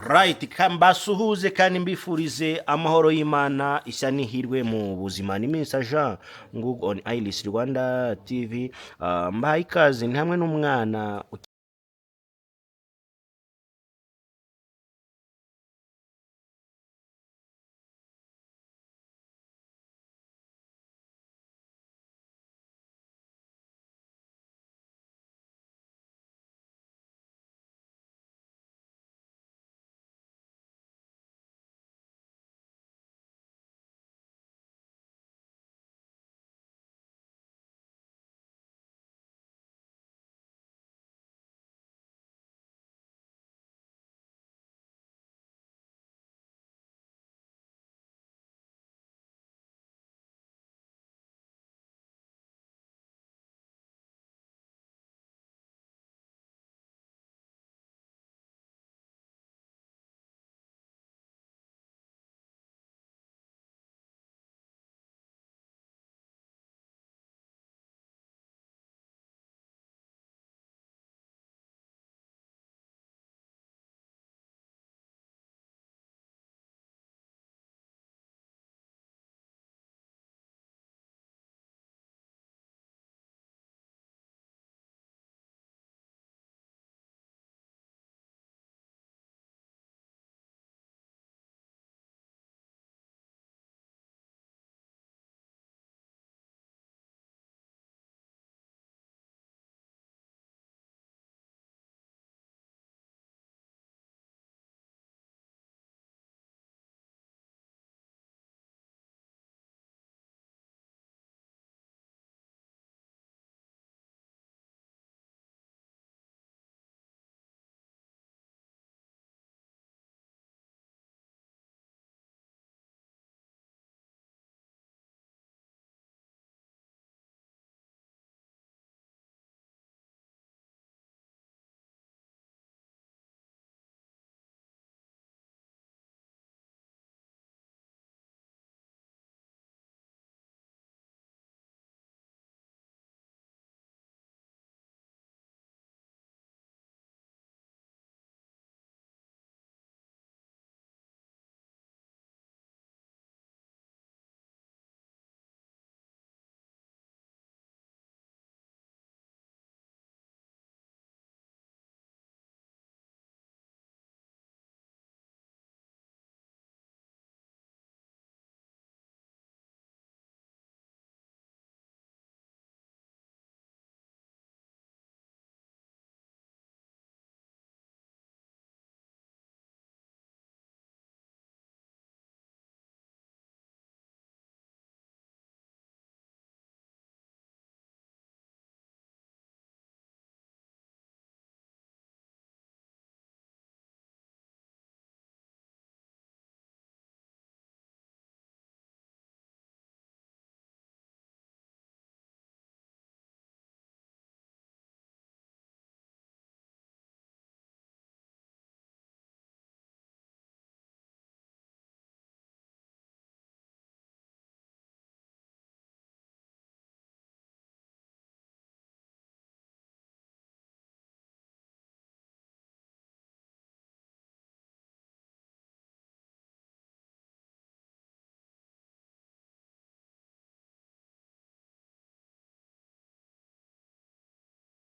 Right, mbasuhuze kandi mbifurize amahoro y'Imana, ishya n'ihirwe mu buzima. Ni Mr Jean Ngugu on Iris Rwanda TV. Mbahaye ikaze, ni hamwe n'umwana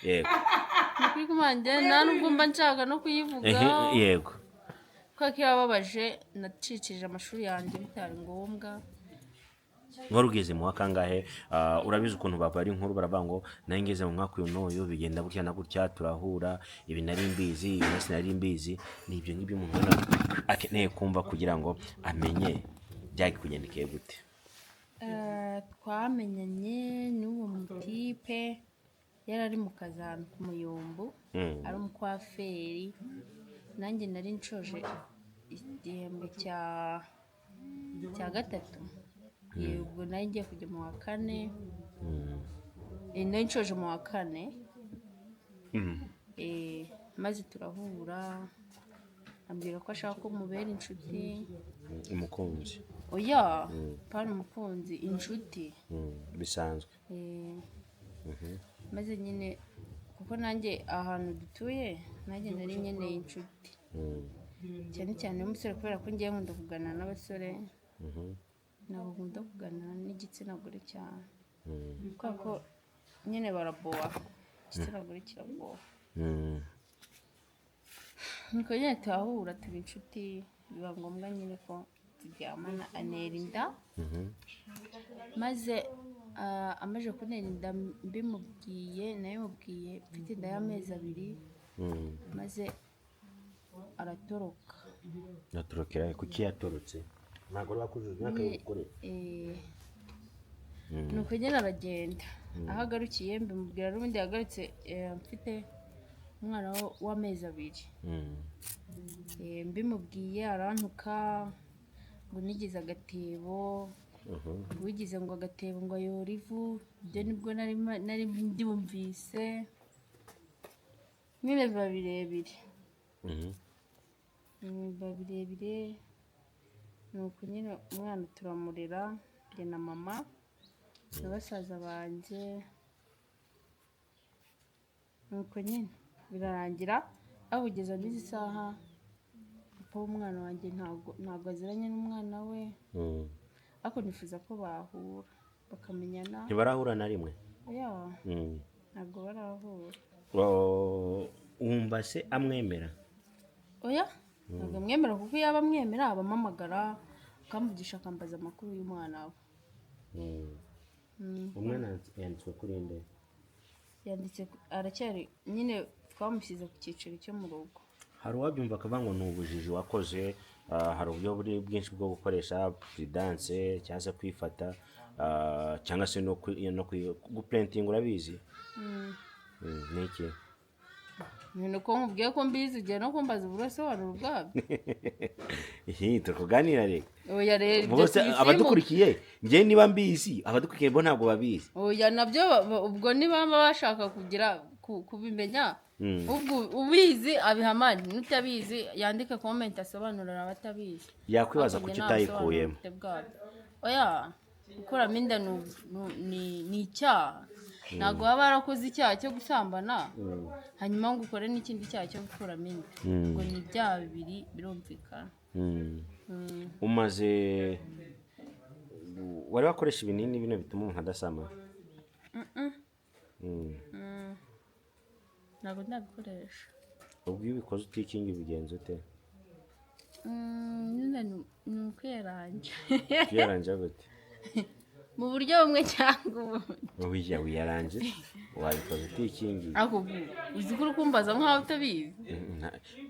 Yego. Ni ukuri kw'Imana, nta nubwo mba nshaka no kuyivuga. Yego. Kubera ko yababaje, nacikije amashuri yanjye bitari ngombwa. Wari ugeze mu wa kangahe? Urabizi ukuntu babara inkuru, baravuga ngo nari ngeze mu mwaka uyu n'uyu, bigenda gutya na gutya, turahura, ibi nari mbizi, ibi na sinari mbizi. Ni ibyo ngibyo umuntu ubona akeneye kumva kugira ngo amenye byagikugendekeye gute. Twamenyanye n'uwo mutipe yari ari mu kazi ahantu ku Muyumbu, ari umukwaferi, nanjye nari nshoje igihembwe cya gatatu. Ubwo nari ngiye kujya mu wa kane. Nari nshoje mu wa kane. Maze turahura, ambwira ko ashaka ko mubera inshuti. Umukunzi? Oya, pana umukunzi, inshuti. Bisanzwe. Maze nyine kuko nanjye ahantu dutuye nanjye nari nkeneye inshuti. Cyane cyane y'umusore, kubera ko ngiye nkunda kuganira n'abasore. Ntabwo nkunda kuganira n'igitsina gore cyane, kubera ko nyine baraboha, igitsina gore kiraboha. Nuko nyine turahura, tuba inshuti, biba ngombwa nyine ko turyamana, antera inda. Maze amaze kuntera inda, mbimubwiye, nabimubwiye mfite inda y'amezi 2. Maze aratoroka. Yatorokera? Kuki yatorotse? Ntabwo wari wakuzuza imyaka y'ubukure? Eh, nuko nyine aragenda. Aho agarukiye mbimubwira, n'ubundi yagarutse mfite umwana w'amezi 2. Mbimubwiye arantuka ngo nigize agatebo, wigize ngo agatebo ngo ayora ivu. Ibyo nibwo nari mbyumvise nyine, biba birebire. Biba birebire. Nuko nyine umwana turamurera, njye na mama na basaza banjye. Nuko nyine birarangira, aho kugeza n'izi saha papa w'umwana wanjye ntabwo aziranye n'umwana we. Ariko nifuza ko bahura bakamenyana. Ntibarahura na rimwe? Oya. Ntabwo barahura. Oh, wumva se amwemera? Oya, ntabwo amwemera, kuko iyo aba amwemera abampamagara akamvugisha, akambaza amakuru y'umwana we. Umwana yanditswe kuri nde? Yanditse aracyari nyine, twamushyize ku cyiciro cyo mu rugo. Hari uwabyumva akavuga ngo ni ubujiji wakoze. Hari uburyo buri bwinshi bwo gukoresha prudence cyangwa se kwifata, cyangwa se no gupurentinga, urabizi? Ni iki? Ni uko nkubwiye ko mbizi, ugiye no kumbaza ubusobanuro bwabyo. Ihi, turi kuganira reka. Oya rero, ibyo Bose tubisimbuke. abadukurikiye, njye niba mbizi, abadukurikiye bo ntabwo babizi. Oya, nabyo ubwo niba bashaka kugira kubimenya, ubwo ubizi abihamanye, n'utabizi yandike comment asobanurira abatabizi. Yakwibaza Ariko kuki njye nta utayikuyemo. busobanuro mfite bwabyo. Oya, gukuramo inda ni icyaha. Ntabwo waba warakoze icyaha cyo gusambana hanyuma ngo ukore n'ikindi cyaha cyo gukuramo inda. Ubwo ni ibyaha bibiri, birumvikana. Umaze, wari wakoresha ibinini bino bituma umuntu adasama? Ntabwo ndabikoresha. Ubwo iyo ubikoze utikinga ubigenza ute? Nyine ni ukwiyaranja. Kwiyaranja gute? Mu buryo bumwe cyangwa ubundi. Wiya wiyaranje, wabikoze utikingiye. Ariko ubu uzi ko uri kumbaza nk'aho utabizi.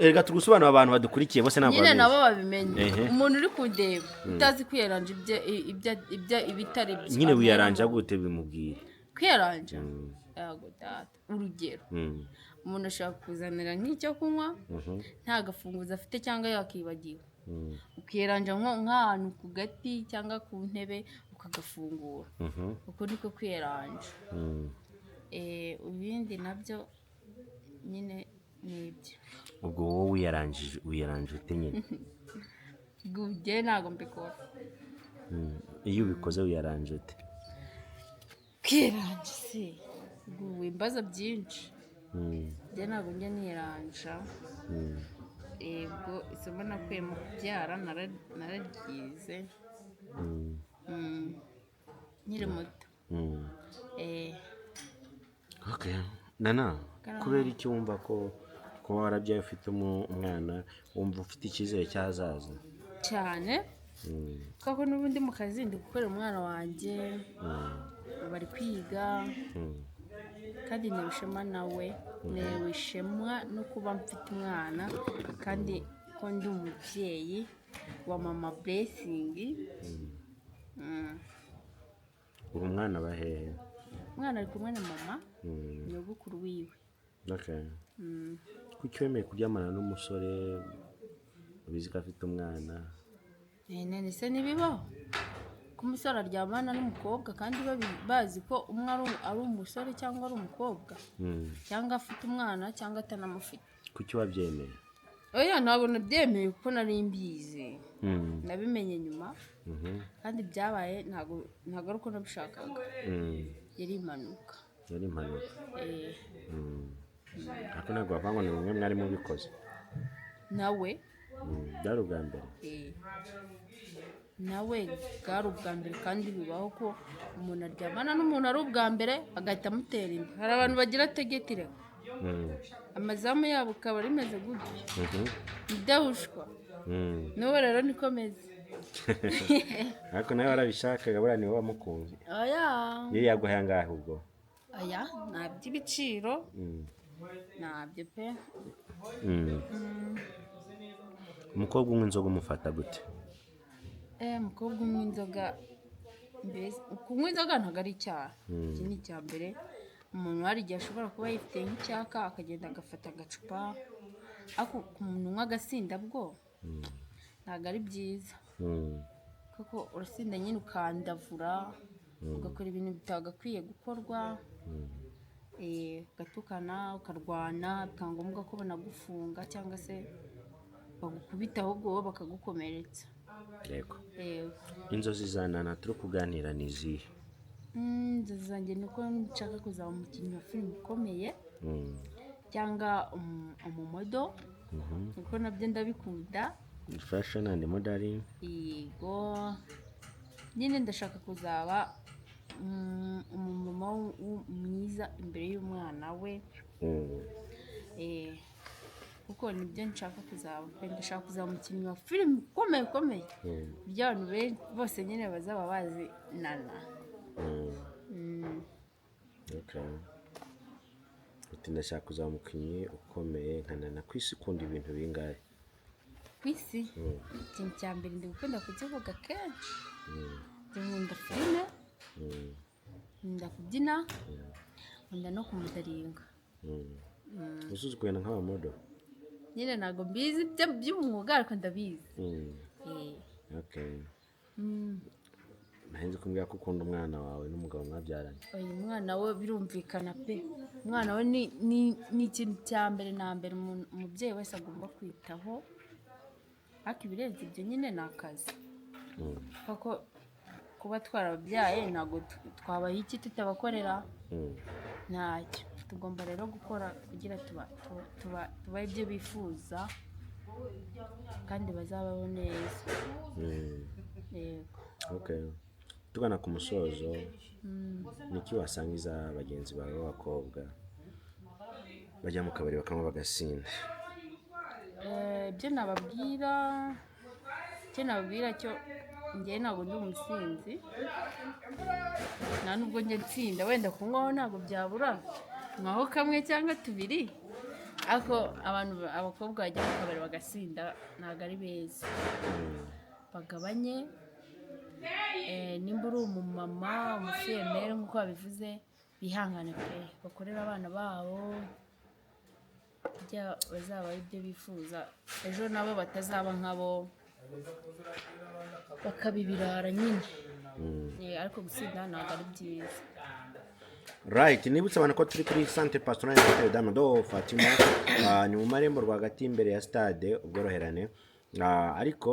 Erega turi gusobanurira abantu badukurikiye bose, ntabwo Nyine babizi. nabo babimenye. Umuntu uri kundeba utazi kwiyaranja ibyo ibitari byo. Nyine wiyaranja gute? Bimubwire. Kwiyaranja? Yego data, urugero, umuntu ashobora kukuzanira nk'icyo kunywa nta gafunguzo afite cyangwa yakibagiwe, ukiyaranja nk'ahantu ku gati cyangwa ku ntebe ukagafungura. Uko niko kwiyaranja. Ibindi nabyo nyine ni ibyo. Ubwo wowe wiyarangije, wiyaranje ute nyine? Ubwo njye ntabwo mbikora. Iyo ubikoze wiyaranje ute? Kwiyaranja se, ubwo wimbaza byinshi. Njye ntabwo njya niyaranja. Ubwo isomo nakuye mu kubyara nararyize. Nkiri muto. Okay. Nana, Karame. kubera iki wumva ko kuba warabyaye ufite umwana wumva ufite icyizere cy'ahazaza? Cyane, kuko n'ubundi mu kazi ndi gukorera umwana wanjye, bari kwiga. Kandi ntewe ishema nawe, ntewe ishema no kuba mfite umwana, kandi ko ndi umubyeyi wa mama Blessing. Ubu umwana aba hehe? Umwana ari kumwe na mama, nyogokuru wiwe. Okay. Kuki wemeye kuryamana n'umusore ubizi ko afite umwana? None se ntibibaho ko umusore aryamana n'umukobwa kandi bazi ko umwe ari umusore cyangwa ari umukobwa, cyangwa afite umwana cyangwa atanamufite? Kuki wabyemeye? Oya, ntabwo nabyemeye kuko nari mbizi. Nabimenye nyuma. Kandi byabaye ntabwo ari uko nabishakaga. Yari impanuka. Yari impanuka. Eh. Ariko ntabwo wavuga ngo ni mwe mwari mubikoze. Nawe. Byari ubwa mbere. Eh, nawe bwari ubwa mbere, kandi bibaho ko umuntu aryamana n'umuntu ari ubwa mbere agahita amutera inda. Hari abantu bagira tegetire, amazamu yabo akaba rimeze gutya, idahushwa. N'ubu rero niko meze. Ariko nawe warabishakaga, buriya niwe wamukunze. Oya. Iyo yaguhaye angahe ubwo? Aya nta by'ibiciro, ntabyo pe. Umukobwa unywa inzoga umufata gute? Umukobwa unywa inzoga, mbese kunywa inzoga ntabwo ari icyaha. Iki ni icya mbere. Umuntu hari igihe ashobora kuba yifite nk'icyaka, akagenda agafata agacupa, ariko ku muntu unywa agasinda bwo ntabwo ari byiza, kuko urasinda nyine ukandavura, ugakora ibintu bitagakwiye gukorwa, ugatukana, ukarwana, bikaba ngombwa ko banagufunga cyangwa se bagukubita, ahubwo wowe bakagukomeretsa. Yego. Yego. Inzozi za Nana turi kuganira ni izihe? Inzozi zanjye ni uko nshaka kuzaba umukinnyi wa filime ukomeye cyangwa umumodo, kuko nabyo ndabikunda. Fashion and modeling. Yego, nyine ndashaka kuzaba umumama mwiza imbere y'umwana we. Kuko nibyo nshaka kuzaba pe. Ndashaka kuzaba umukinnyi wa filime ukomeye ukomeye, buryo abantu bose nyine bazaba bazi Nana. Okay. Uti ndashaka kuzaba umukinnyi ukomeye nka Nana. Ku isi ukunda ibintu bingahe? Ku isi, ikintu cya mbere ndi gukunda kukivuga kenshi, nkunda filime, nkunda kubyina, nkunda no kumudaringa. Usuzi kugenda nk'abamodo? Nyine ntabwo mbizi by'umwuga, ariko ndabizi. Okay. Ntahenze kumbwira ko ukunda umwana wawe n'umugabo mwabyaranye. Uyu mwana we birumvikana pe, umwana we ni ikintu cya mbere na mbere umubyeyi wese agomba kwitaho, ariko ibirenze ibyo nyine ni akazi, kuko kuba twarababyaye ntabwo twabaha iki tutabakorera? Ntacyo. Tugomba rero gukora kugira tubahe ibyo bifuza kandi bazabaho neza. Yego. Okay. Tugana ku musozo, niki wasangiza bagenzi bawe b'abakobwa bajya mu kabari bakanywa bagasinda? Ibyo nababwira, icyo nababwira cyo, njyewe ntabwo ndi umusinzi, nta nubwo njye nsinda. Wenda kunywaho ntabwo byabura, nywaho kamwe cyangwa tubiri, ariko abantu abakobwa bajya mu kabari bagasinda ntabwo ari beza, bagabanye. Nimba uri umumama, umufiyemeri nk'uko babivuze, bihangane pe, bakorere abana babo kugira bazaba ibyo bifuza ejo, nabo batazaba nkabo bakaba ibirara nyine. Ariko gusinda ntabwo ari byiza. Right, nibutse abantu ko turi kuri Centre Pastoral Notre Dame de Fatima. Ni mu marembo rwagati imbere ya stade Ubworoherane. Ariko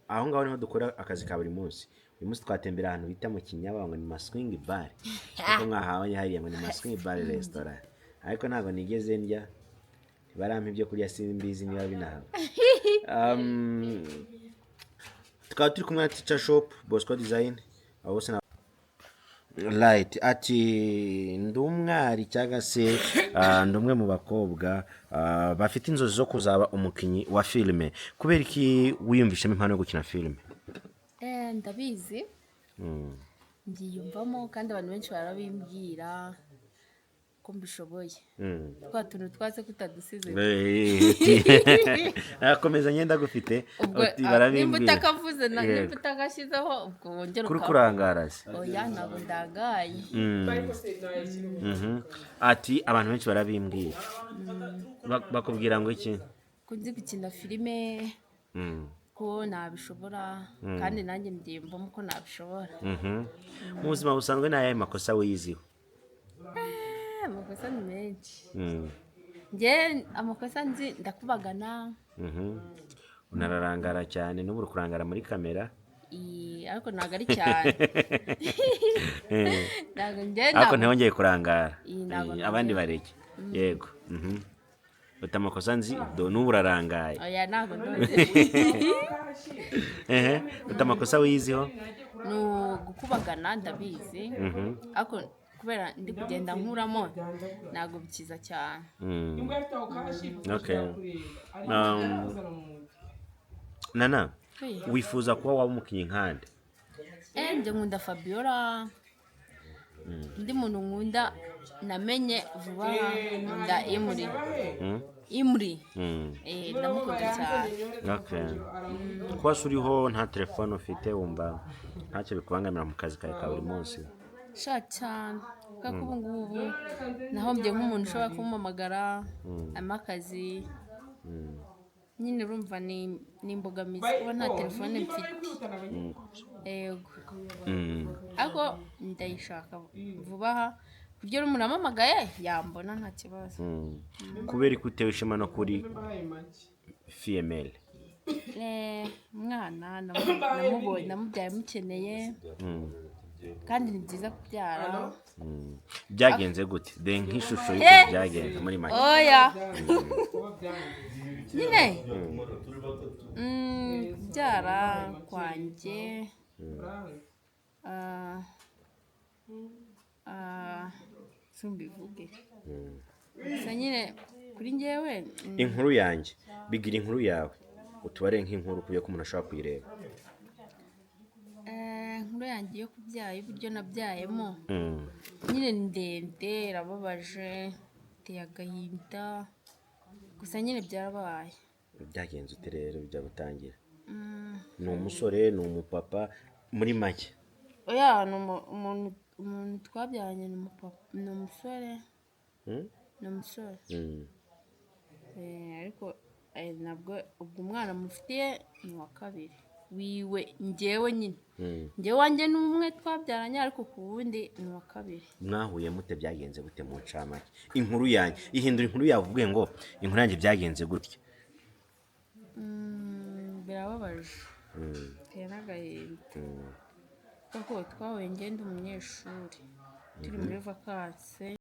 aho ngaho niho dukora akazi ka buri munsi. Uyu munsi twatembera ahantu bita mu Kinyabango, ni Maswing Bar, kuko mwahabonye hariya ngo ni Maswing Bar Restaurant, ariko ntabwo nigeze ndya, ntibarampa ibyo kurya, simbizi niba binahaba. Tukaba turi kumwe na Teacher Shop, Bosco Design, abo bose. Right, ati ndi umwari cyangwa se ndi umwe mu bakobwa bafite inzozi zo kuzaba umukinnyi wa filime. Kubera iki wiyumvishemo impano yo gukina filime? Ndabizi, mbyiyumvamo, kandi abantu benshi barabimbwira ko mbishoboye. Twa tuntu twase kutadusize. Akomeza ngenda gufite. Ubwo uti nimba barabimbwira. Utakavuze Yego. nimba utakashyizeho, ubwo wongera kuri kurangara se? Oya, ntabwo ndangaye. Ati abantu benshi barabimbwira. Bakubwira ngo iki? Ko nzi gukina filime, ko nabishobora, kandi nanjye mbyiyumvamo ko nabishobora. Mu buzima busanzwe ni ayahe makosa wiyiziho? Amakosa ni menshi. Njye amakosa nzi, ndakubagana. Unararangara cyane, n'ubu uri kurangara muri kamera. Ariko ntabwo ari cyane, ntabwo njye Ariko ntabwo ntihongeye kurangara. Iyi ntabwo Abandi nongeye. bareke. Yego. Uti amakosa nzi do n'ubu urarangaye. Oya, ntabwo ndoze. Ehe, uti amakosa wiyiziho? Ni ugukubagana, ndabizi, ariko kubera ndi kugenda nkuramo ntabwo bikiza cyane. Okay. Nana, Oui. wifuza kuba waba umukinnyi nkande? Njye nkunda Fabiola. Undi muntu nkunda namenye vuba aha, nkunda Imuri. Imuri. Ndamukunda cyane. Okay. Kuba se uriho nta telefone ufite, wumva ntacyo bikubangamira mu kazi kawe ka buri munsi? Sha, cyane, kubera ko ubu ngubu nahombye nk'umuntu ushobora kumpamagara ampa akazi. Nyine urumva ni imbogamizi kuba nta telefone mfite, yego. Ariko ndayishaka vuba aha, ku buryo n'umuntu ampamagaye yambona nta kibazo. Kubera ko utewe ishema no kuri female? Umwana namubonye, namubyaye mukeneye, kandi ni byiza kubyara. Byagenze gute de, nk'ishusho y'uko byagenze muri make? Oya, nyine kubyara kwanjye, simbivuge gusa nyine kuri njyewe, Inkuru yanjye bigira inkuru yawe, utubare nk'inkuru ku buryo ko umuntu ashobora kuyireba. Inkuru yanjye yo kubyara, y'uburyo nabyayemo, nyine ni ndende, irababaje, iteye agahinda, gusa nyine byarabaye. Byagenze ute rero bijya gutangira? Ni umusore, ni umupapa, muri make? Oya, ni umuntu twabyaranye, ni umupapa, ni umusore. Ni umusore. Ariko nabwo ubwo umwana mufitiye ni uwa kabiri wiwe, njyewe nyine. Njyewe wanjye ni umwe twabyaranye, ariko ku wundi ni uwa kabiri. Mwahuye mute? Byagenze gute mu ncamake? Inkuru yanjye, ihindura inkuru yawe uvuge ngo inkuru yanjye byagenze gutya. Birababaje, biteye n'agahinda, kuko twahuye ngenda umunyeshuri, turi muri vakansi.